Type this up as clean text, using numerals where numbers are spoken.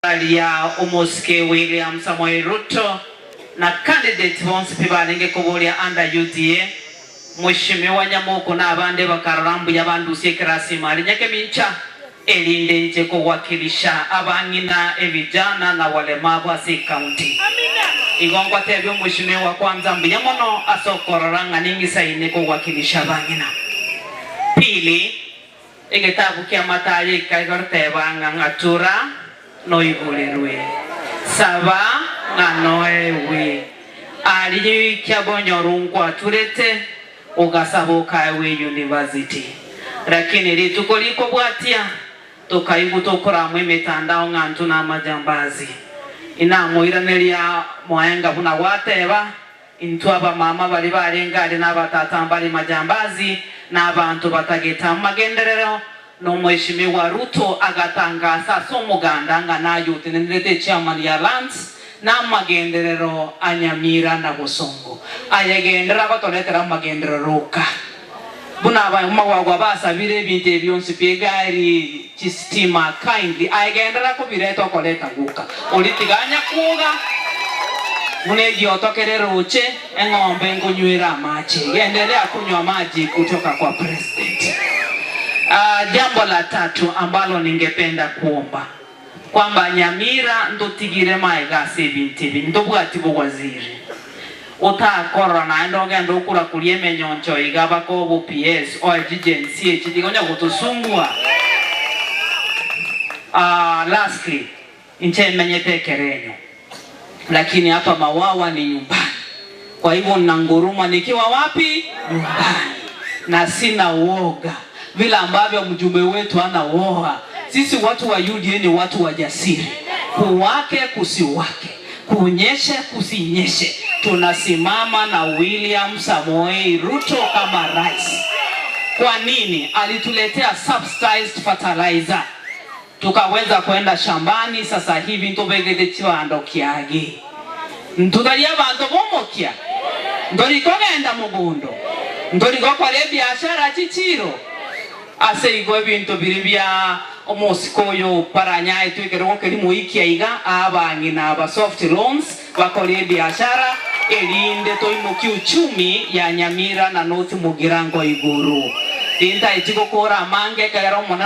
Aria omosike William Samoei Ruto na candidate bonsi pi barenge koboria under UDA, Mweshimiwa Nyamoko na abande bakarora mbuya bandusie ekerasima aria Nyakemincha erinde nche kowakilisha abang'ina, evijana na walemavu ase ecounty. Igo ngotebia omweshimiwa kwanza mbuya mono ase okorora ng'a ning'isaine kowakilisha abang'ina. Pili, Egetabu kia Matayo ekaigoroteba ng'a ng'atura noigorerwe, saba ng'a noegwe. Aria kiabonyoru nkwaturete, ogasaba okaegwe university. Lakini rituko rikobwatia, tokaigwa tokoramwa emetandao ng'a ntwe namajambazi. Inamoiraneria moenga buna gwateba, Intwe abamama baria barenge aria na abatata mbare majambazi, na abanto batagete amagenderero, na Omweshimiwa Ruto agatangasa ase omoganda ng'a naye otenenerete echairman ya Lands na amagenderero a Nyamira na Bosongo. Aye genderera gotoretera amagenderero oka. Buna abamagwagwa basabire ebinto ebi bionsi pi egari, chistima, kindly aye genderera kobireta okoreta gwoka. Oria tiga anyakwoga buna egioto kere roche eng'ombe nkonywera amache. Genderea kunywa maji kutoka kwa president. Jambo la tatu ambalo ningependa kuomba kwamba Nyamira ntotigire maega ase ebinto ebi, ntobwati bowaziri. Otakorora naende ogende okurakuria emenyoncho iga baka obo PS oe chigensi echi tiga onya gotosumbua. Aah lastly inche menyete ekerenyo lakini hapa mawawa ni nyumbani kwa hivyo nanguruma nikiwa wapi? Nyumbani na sina uoga vile ambavyo mjumbe wetu hana uoga. Sisi watu wa UDA ni watu wajasiri, kuwake kusiwake, kunyeshe kusinyeshe, tunasimama na William Samoei Ruto kama rais. Kwa nini? Alituletea subsidized fertilizer tukaweza kwenda shambani. Sasa hivi ntobegete chibando kiage ntutari abanto bomokia ntori kogenda mogondo ntori gokora ebiashara chichiro ase igo ebinto biri bia omosiko oyo paranyaetwe ekerogo keri moikia iga abang'ina aba soft loans bakore ebiashara erinde toimokie uchumi ya Nyamira na North Mugirango iguru tintaeti gokora amange ekero omonene.